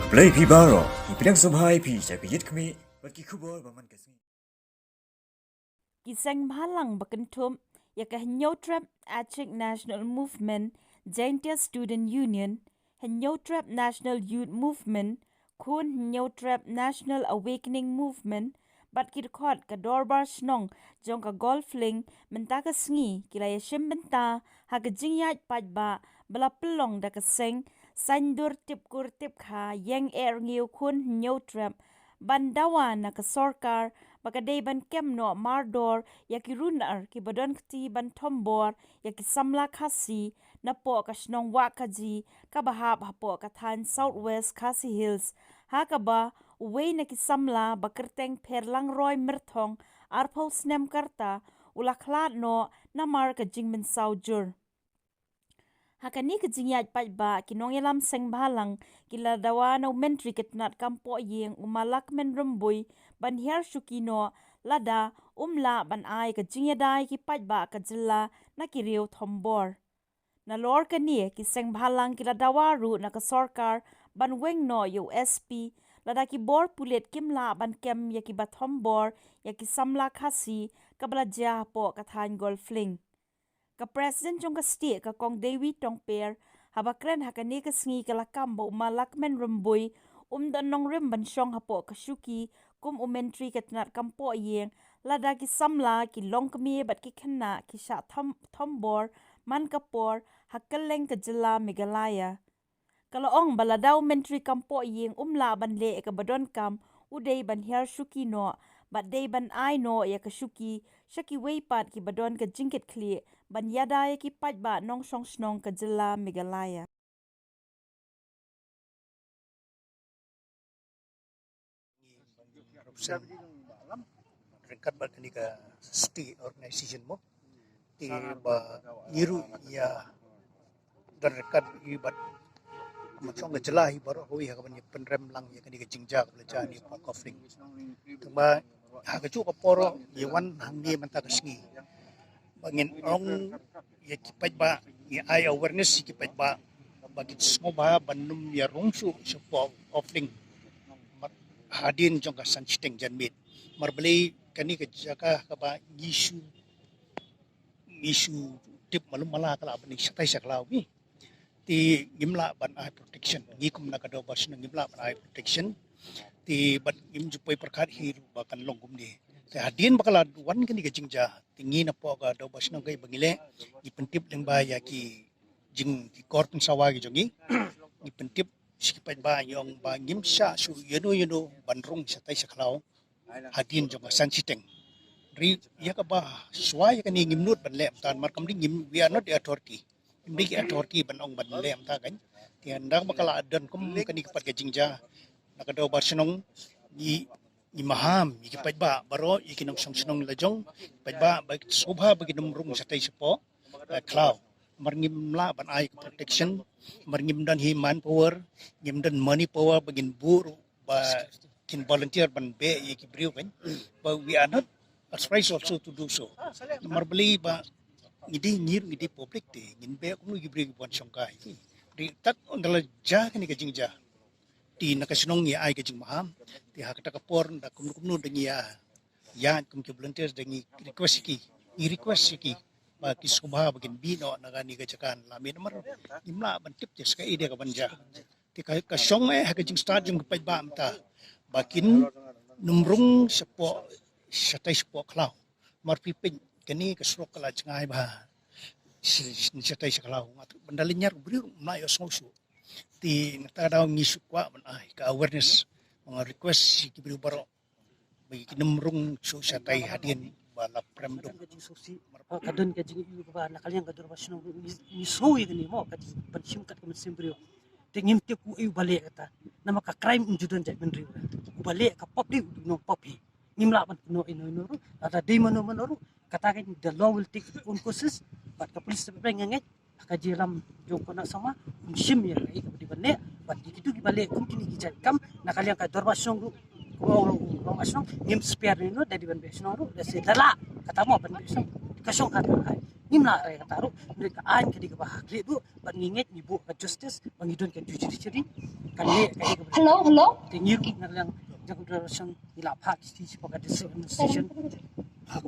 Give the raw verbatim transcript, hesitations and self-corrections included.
Blei phi baroh, ngi pdiang sngewbha ïa phi sha ka Ïit Khmih bad ki khubor ba man ka sngi. Ki seng bhalang ba kynthup ïa ka Hynñiewtrep Achik National Movement, Jaintia Student Union, Hynñiewtrep National Youth Movement, Khun Hynñiewtrep National Awakening Movement, bad ki dkhot ka Dorbar Shnong jong ka Golflink mynta ka sngi ki la ïashim bynta ha ka jingïaid paidbah ba la pynlong da ka seng Saiñdur Tipkur Tipkha Ïeng Ehrñiew Khun Hynñiewtrep ban dawa na ka sorkar ba ka dei ban kem noh mardor ïa ki runar kiba don kti ban thombor ïa ki samla Khasi napoh ka shnong Wahkaji kaba hap hapoh ka thaiñ South West Khasi Hills, ha kaba uwei na ki samla ba kyrteng Pherlangroi Myrthong, arphew snem ka rta, u la khlad noh namar ka jingmynsaw jur. Ha kane ka jingïaid paidbah, ki nongïalam seng bhalang ki la dawa na u Myntri ka tnat kam pohïing, u Ma Lahkmen Rymbui, ban hiar shuki noh lada um lah ban ai ka jingïada ïa ki paidbah ka jylla na ki riew thombor. Nalor kane, ki seng bhalang ki la dawa ruh na ka sorkar ban weng noh ïa u S P lada ki bor pulit kim lah ban kem ïa kiba thombor ïa ki samla Khasi kaba la jia hapoh ka thaiñ Golflink. Ka President jong ka State, ka Kong Dewi Tongper, haba kren ha kane ka sngi, ka la kam ba u Ma Lahkmen Rymbui um don nongrim ban shong hapoh ka shuki kum u Myntri ka tnat kam pohïing lada ki samla, ki longkmie bad ki khynnah ki shah thom-, thombor man ka por ha kylleng ka jylla Meghalaya. Ka la ong ba lada u Myntri kam pohïing um lah ban leh ïa kaba donkam, u dei ban hiar shuki noh bad dei ban ai noh ïa ka shuki sha kiwei pat kiba don ka jingkitkhlieh ban ïada ïa ki paidbah nongshong shnong ka jylla Meghalaya. Ryngkat bad kane ka state organization mo, te ba ngi ruh ïa don ryngkat ïa bad ma shong ka jylla hi baroh kawei ha kaban ïa pynrem lang ïa kane ka jingjia kaba la jia ne pa Golflink. Tangba ha kajuh ka por ïa wan hangne mynta ka sngi ba ngin ong ïa ki paidbah, ngi ai awareness ïa ki paidbah ba kin sngewbha ban ym ïa rung shuh shapoh Golflink. Mar hadien jong ka san shiteng janmiet, mar balei kane ka jaka kaba ngi shu, ngi shu tip malu mala ka la ban shatai sha khlaw ngi. Te ngim lah ban ai protection, ngi kum na ka Dorbar Shnong ngim lah ban ai protection. Te bad ngim ju poi pyrkhat hi ruh ba kan long kumne. Te hadien ba ka la wan kane ka jingjia, te ngi napoh ka Dorbar Shnong kaei ba ngi leh, ngi pyntip lyngba ïa ki jing, ki kor pynsawa ki jong ngi. Ngi pyntip sha ki paidbah, ngi ong ba ngim shah shuh ïano ïano ban rung shatai sha khlaw hadien jong ka san shiteng. Hynrei ïa kaba shuwa ïa kane ngim nud ban leh mynta, mar kam dei ngim, we are not the authority. Ngim dei ki authority ban ong ban leh mynta kan. Te ynda ba ka la don kum kane ka pat ka jingjia, na ka Dorbar Shnong ngi, ngi maham ïa ki paidbah baroh, ïa ki nongshong shnong la jong, paidbah ba sngewbha ba kin ym rung shatai shapoh, eh, khlaw. Mar ngim lah ban ai ka protection, mar ngim don hi manpower, ngim don money power ba ngin buh ruh ba kin volunteer ban beh ïa ki briew kan. But we are not authorized also to do so. Mar balei ba ngi dei, ngi, ngi dei public te ngin beh kumno ïa ki briew kiba wan shongkai. Te ynda la jia kane ka jingjia, te na ka shnong ngi ai ka jingmaham. Te ha kata ka por ynda kumno kumno da ngi ïa, ïa kum ki volunteers da ngi request ïa ki, ngi request ïa ki ba ki sngewbha ba kin bih noh na kane ka jaka, la mih namar ngim lah ban tip te sa kaei de ka ban jia. Te ka, ka shong eh ha ka jingstad jong ki paidbah mynta ba kin ym rung shapoh, shatai shapoh khlaw. Mar phi peit kane ka surok ka la jngai bha, sh-, sh-, shatai sha khlaw. Nga tip ban da lynñiar u briew ruh ym lah ïohsngew shuh. Te na kata ka daw ngi shu kwah ban ai ka awareness, nga request ïa ki briew baroh ba kin ym rung shuh shatai hadien ba la prem dum. Ka don ka jingïohi kaba na ka liang ka Dorbar Shnong ngi, ngi sngew ïa kane mo, ka jingpynshim kat ka mynsiem briew. Te ngim tip uei uba leh kata. Namar ka crime um ju don jaitbynriew. Uba leh ka pop dei u nongpop hi. Ngim lah ban kynnoh ino ino ruh. Lada dei mano mano ruh, kata ka, the law will take its own courses. Bad ka police te pyrshang, nga ngeit ha ka jingïalam jong u Kong Samla, un shim ïa kaei kaba dei ban leh. Bad ïa kito kiba leh kum kine ki jait kam, na ka liang ka Dorbar Shnong ruh, kumba u Dorbar Shnong, ngim spare ino, da dei ban beh shnong ruh, da shu da lah kata mo ban beh shnong. Ka shong kata ai. Ngim lah rai kata ruh, hynrei ka aiñ ka dei kaba ha khlieh duh, bad ngi ngeit ngi buh ka justice, ba ngi don ka judiciary, ka leh ka dei kaba. Hello, hello. Te ngi ruh na liang jong ka Directorate ngi la phah shithi shapoh ka District Administration. Ha ka